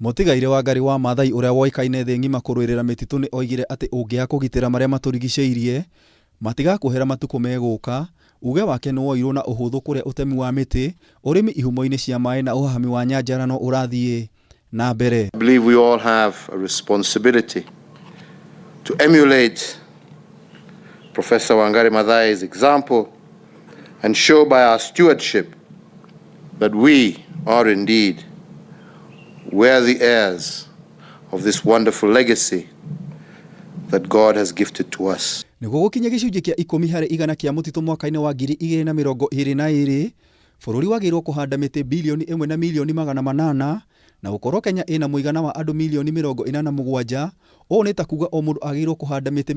Mũtigairĩ Wangari wa Maathai ũrĩa woĩkaine thĩ ng'ima kũrũĩrĩra mĩtitũ nĩ oigire atĩ ũngĩaga kũgitĩra marĩa matũrigicĩirie matigakuohera matukũ megũka. Uge wake nĩ woirwo na ũhũthũ kũrĩa ũtemi wa mĩtĩ, ũrĩmi ihumo-inĩ cia maĩ na ũhahami wa nyanjara no ũrathiĩ na mbere. I believe we all have a responsibility to emulate Professor Wangari Maathai's example and show by our stewardship that we are indeed worthy heirs of this wonderful legacy that God has gifted to us. Nĩguo gũkinya gĩcunjĩ kĩa 10% kĩa mũtitũ mwaka-inĩ wa 2022, bũrũri wagĩrĩirwo kũhanda mĩtĩ bilioni 1 na milioni 800, na gũkorwo Kenya ĩna mũigana wa andũ milioni 87, ũũ nĩ ta kuga o mũndũ agĩrĩirwo kũhanda mĩtĩ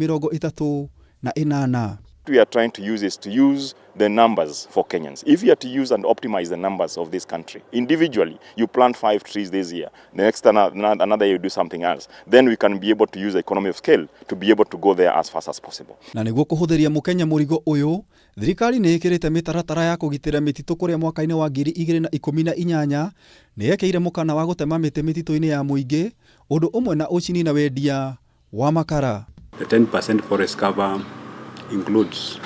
38. We are trying to use is to use the numbers for Kenyans. If you are to use and optimize the numbers of this country, individually, you plant five trees this year, the next another year you do something else, then we can be able to use the economy of scale to be able to go there as fast as possible. Na nĩguo kũhũthĩria mũkenya mũrigo ũyũ, thirikari nĩ ĩkĩrĩte mĩtaratara ya kũgitĩra mĩtitũ kũrĩa mwaka-inĩ wa 2018 nĩ yekĩire mũkana wa gũtema mĩtĩ mĩtitũ-inĩ ya mũingĩ, ũndũ ũmwe na ũcini na wendia wa makara. The 10% forest cover includes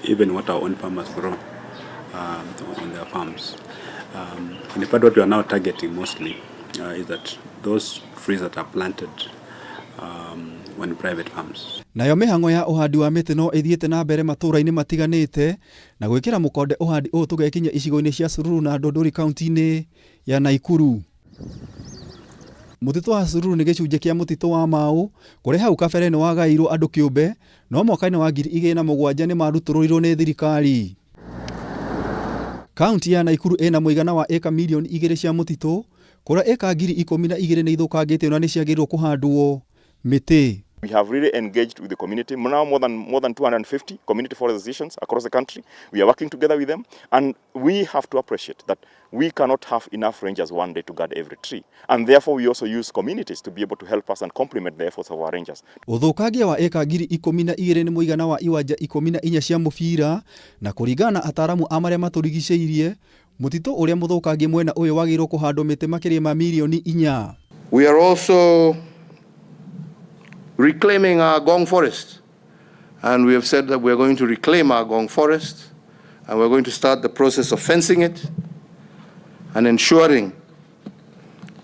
even what our own farmers grow on their farms. And in fact, what we are now targeting mostly is that those trees that are planted on private farms. Nayo mĩhang'o ya ũhandi wa mĩtĩ no ĩthiĩte na mbere matũũra-inĩ matiganĩte na gwĩkĩra mũkonde ũhandi ũyũ tũgekinya icigo-inĩ cia Sururu na Ndũndũri kaunti-inĩ ya Naikuru. Mũtitũ wa Sururu nĩ gĩcunjĩ kĩa mũtitũ wa Mau kũrĩa hau kabere nĩ wagaĩirwo andũ kĩũmbe, no mwaka-inĩ wa 2007 nĩ marutũrũrirwo nĩ thirikari. Kaunti ya Naikuru ĩna mũigana wa ĩka 2 mirioni cia mũtitũ kũrĩa ĩka 12,000 nĩ ithũkangĩtio na nĩ ciagĩrĩirwo kũhandwo mĩtĩ. We have really engaged with the community, now more than 250 community forest associations across the country. We are working together with them, and we have to appreciate that we cannot have enough rangers one day to guard every tree. And therefore, we also use communities to be able to help us and complement the efforts of our rangers. Ũthũkangia wa ĩka 12,000 nĩ mũigana wa iwanja 14 cia mũbira, na kũringana na ataramu a marĩa matũrigicĩirie, mũtitũ ũrĩa mũthũkangie mwena ũyũ wagĩrĩirwo kũhandwo mĩtĩ makĩria ma 4 mirioni. We are also reclaiming our Ngong Forest. And we have said that we are going to reclaim our Ngong Forest and we're going to start the process of fencing it and ensuring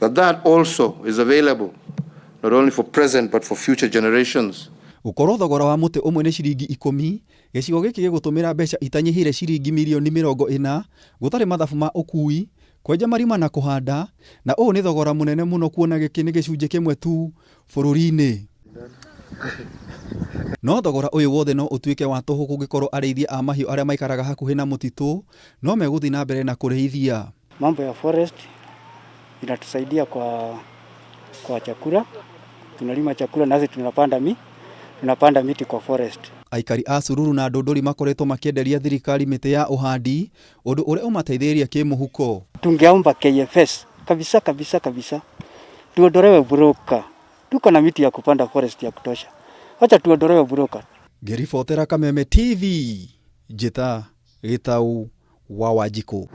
that that also is available not only for present but for future generations. Gũkorwo thogora wa mũtĩ ũmwe nĩ ciringi 10, gĩcigo gĩkĩ gĩgũtũmĩra mbeca itanyihĩire ciringi 40 mirioni gũtarĩ mathabu ma ũkui, kwenja marima na kũhanda, na ũũ nĩ thogora mũnene mũno kuona gĩkĩ nĩ gĩcunjĩ kĩmwe tu bũrũri-inĩ. No thogora ũyũ wothe no ũtuĩke wa tũhũ kũngĩkorwo arĩithia a mahiũ arĩa maikaraga hakuhĩ na mũtitũ no megũthiĩ na mbere na kũrĩithia. Mambo ya forest inatusaidia kwa chakula, tunalima chakula nasi tunapanda miti kwa forest. Aikari a Sururu na Ndũndũri makoretwo makĩenderia thirikari mĩtĩ ya ũhandi, ũndũ ũrĩa ũmateithĩrĩria kĩmũhuko. Tungeomba KFS kabisa kabisa kabisa tuondolewe broker. Tuko na miti ya kupanda forest ya kutosha, wacha tuondolewe broker. Ngĩribotera Kameme TV, njĩta Gĩtau wa Wanjikũ.